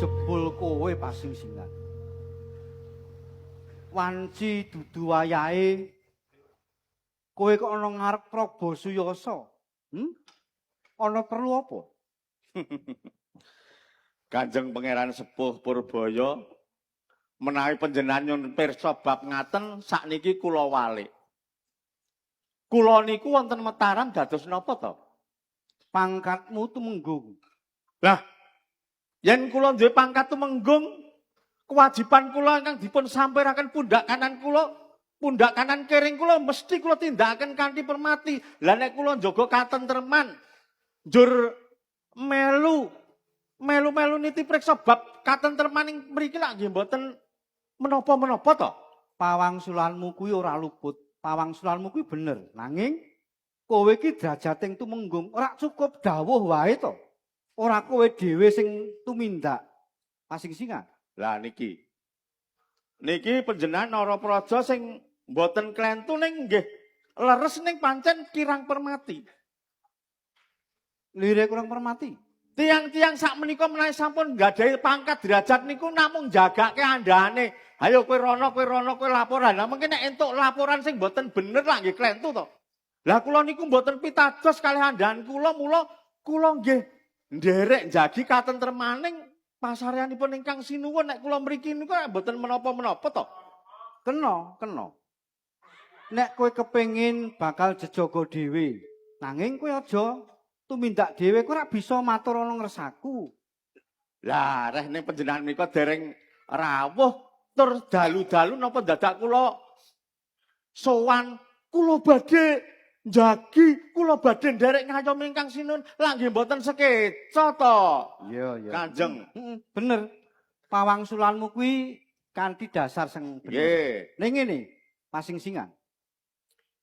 Jebul kowe pasingsingan. Wanci dudu wayahe kowe kok ana ngarep Prabu Suyasa. Ana perlu apa? Kanjeng Pangeran Sepuh Purbaya, menawi panjenengan nyuwun pirsa bab ngaten, sakniki kula walik. Kula niku wonten Mataram dados napa to? Pangkatmu tumenggung. Lah, yen kula duwe pangkat tumenggung, kewajiban kula ingkang dipun sampiraken pundak kanan kula, pundak kanan kering kula mesti kula tindakaken kanthi permati. Lah nek kula njaga katentreman, njur melu melu-melu niti priksa bab katentreman ing mriki lak nggih mboten menapa-menapa to? Pawangsulanmu kuwi ora luput. Pawangsulanmu kuwi bener. Nanging kowe iki drajating tumenggung, ora cukup dawuh wae to. Ora kowe dhewe sing tumindak. Pasingsingan. Lah niki. Niki panjenengan Narapraja sing mboten klentu ning nggih leres ning pancen kirang permati. Lire kurang permati. Tiang-tiang sak menika menawi sampun nggadahi pangkat derajat niku namung jagake andane. Ayo kowe rono, kowe rono, kowe laporan. Lah mungkin nek entuk laporan sing mboten bener lah nggih klentu to. Lah kula niku mboten pitados kalih andhan kula, mula kula nggih nderek njagi katentremaning pasareanipun ingkang sinuwun. Nek kula mriki niku mboten menapa-menapa to. Kena, kena. Nek kowe kepengin bakal jejaga dhewe, nanging kowe aja tumindak dhewe, kowe ora bisa matur ana ngresaku. Lah reh ning panjenengan menika dereng rawuh tur dalu-dalu napa dadak kula sowan, kula badhe njagi, kula badhe nderek ngayomi ingkang sinuwun, lah nggih mboten sekeca to. Iya, iya. Kanjeng. Heeh, bener. Pawangsulanmu kuwi kanthi dasar sing bener. Nggih. Ning ngene, pasingsingan.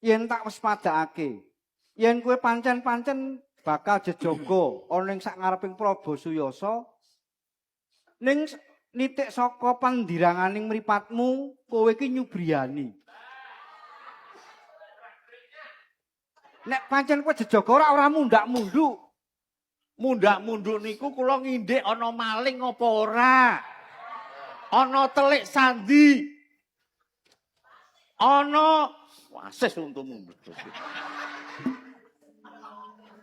Yen tak waspadakake, yen kowe pancen-pancen bakal jejaga ana ing sak ngareping Prabu Suyasa, ning nitik saka pandiranganing mripatmu, kowe iki nyubriyani. Nek pancen kowe jejaga ora ora mundak-munduk. Mundak-munduk niku kula ngindik ana maling apa ora? Ana telik sandi. Ana wasis untumu mlebu.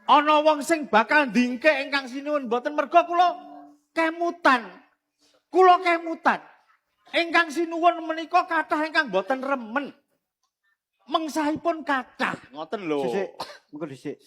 Ana wong sing bakal ndingkek ingkang sinuwun mboten, merga kula kemutan. Kula kemutan. Ingkang sinuwun menika kathah ingkang mboten remen. Mengsahipun kathah, ngoten lho. Sisik, mengko dhisik.